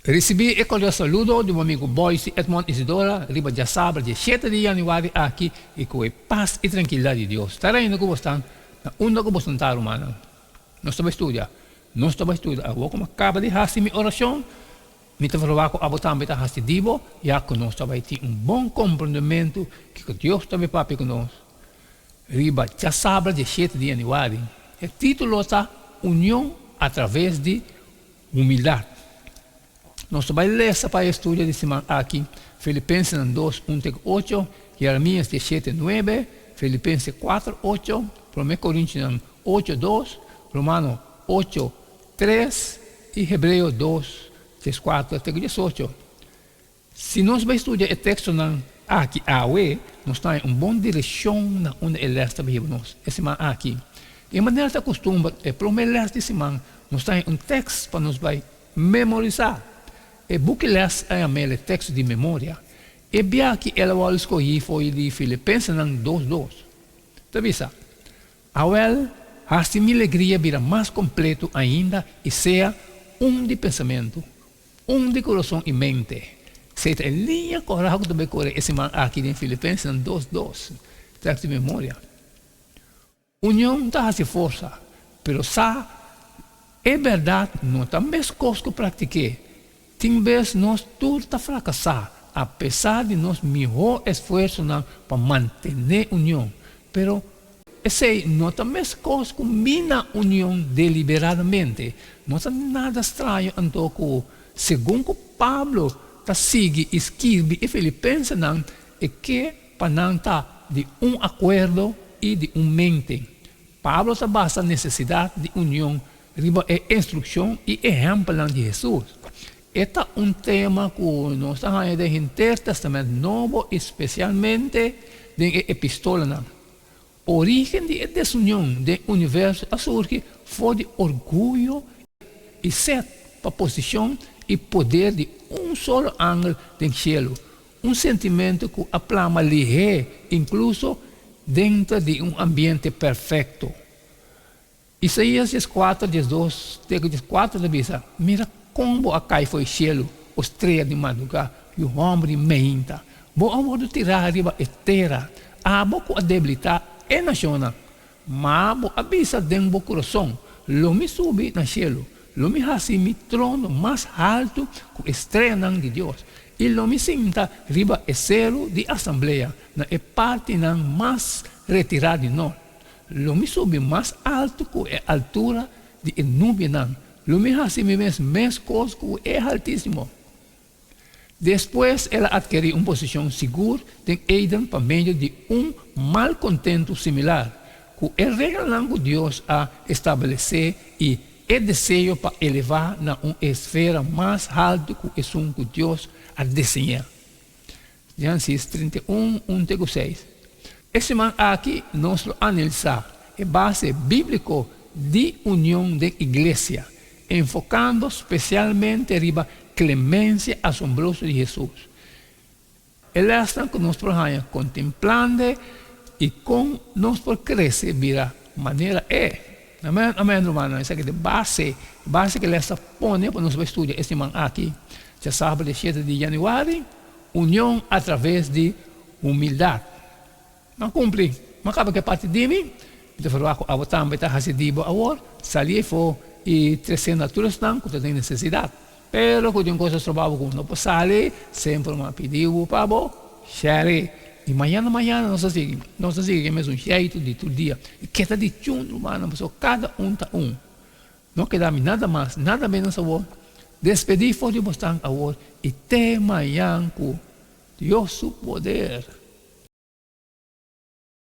Risibí e kordial saludo di bo amigu Boyce Edmond Isidora riba djasabra di e shete di yanüari aki i ku e pas i trankilidat di Dios ta reina ku bosnan na unda ku bosnan ta rumannan. Nos ta bai studia. Nos ta bai studia. Awor ku mi a kaba di hasi mi orashon, mi ta proba ku abo tambe ta hasi di bo, ya ku nos ta bai tin un bon komprendementu kiko Dios ta bai papia ku nos riba djasabra di e shete di yanüari. E título ta Union atraves di Humildat. Nos ta bai lesa pa e studio di siman aki Filipensenan dos, un te ku ocho, Jeremias diesshete, nuebe, Filipense kuater, ocho, Promé Korintionan ocho, dos, Romano ocho, tres i Hebreo dos, dieskuater te ku diesocho. Si nos bai studia e tekstonan aki awe, nos ta haña un bon direkshon na unda e lès ta bai hiba nos e siman aki. Di e manera ta kustumber, e promé lès di siman nos ta haña un tèks pa nos bai memorisá. E buki lès a yam'el e teksto di memoria. E bia ki el a wòrdu skohí for di Filipensenan dos dos. Ta bisa, Awèl, hasi mi legria bira mas kompletu ainda i sea un di pensamentu, Un di kurason i mente. Esei ta e liña kòrá ku ta bai kore e siman aki den Filipensenan dos dos, tèks di memoria. Union ta hasi forsa, pero sa e bèrdat no ta meskos ku praktik'é. Tin bes nos tur ta frakasá apesar di nos mihó esfuersonan pa mantené union. Pero Esei no ta meskos ku mina union deliberadamente. No ta nada straño anto ku segun ku Pablo ta sigui i skirbi e filipensenan, e ke pa nan ta di un akuerdo i di un mente. Pablo ta basa nesesidat di union riba e instrukshon i ehèmpelnan di Hesus. E ta un tema ku nos ta haña den henter Tèstamènt Nobo i spesialmente den e epistolanan. Orígen di e desunion den universo a surgi for di orguyo i set pa posishon i poder di un solo angel den shelu, un sentimentu ku a plama lihé inkluso denter di un ambiente perfekto. Isaías dieskuater, diesdos te ku dieskuater ta bisa, Mira kon bo a kai fo'i shelu, o strea di madrugá, yu hòmber di meinta! Bo a wòrdu tirá riba e tera, abo ku a debilitá e nashonnan. Ma bo a bisa den bo kurason, Lo mi subi na shelu, lo mi hasi mi trono mas haltu ku e streanan di Dios, i lo mi sinta riba e seru di asamblea na e partinan mas retirá di nort. Lo mi subi mas altu ku e altura di e nubianan, lo mi hasi mi mes meskos ku e Haltísimo. Despues el a atkerí un posishon sigur den Eden pa medio di un malkontentu similar ku e reglanan ku Dios a establesé i e deseo pa elevá na un esfera mas haltu ku esun ku Dios a diseñá. Génesis 31, un te ku seis. E siman aki nos lo analisá e base bíbliko di union den iglesia, enfokando spesialmente riba klemensia asombroso di Hesus. E lèsnan ku nos por haña kontemplando i kon nos por krese bira manera E. Amèn, amèn, rumannan. Esaki ta e base, e base ku e lès ta pone pa nos bai studia e siman aki, djasabra di shete di yanüari, Union atraves di humildat. M'a kumpli, m'a kaba ku e parti di mi, mi ta ferwagt ku abo tambe ta hasi di bo awor, sali efo i trese na tur esnan ku ta den nesesidat. Pero ku tin kos a stroba bo ku no por sali, semper m'a pidi bo pa bo share. I mañana mañana nos ta sigui, nos ta sigui ku e mesun sheitu di tur dia. I keda di chun rumannan, pasobra kada un ta un. No keda mi nada mas, nada menos awor. Despedí for di bosnan awor i te mañan ku Dios su poder.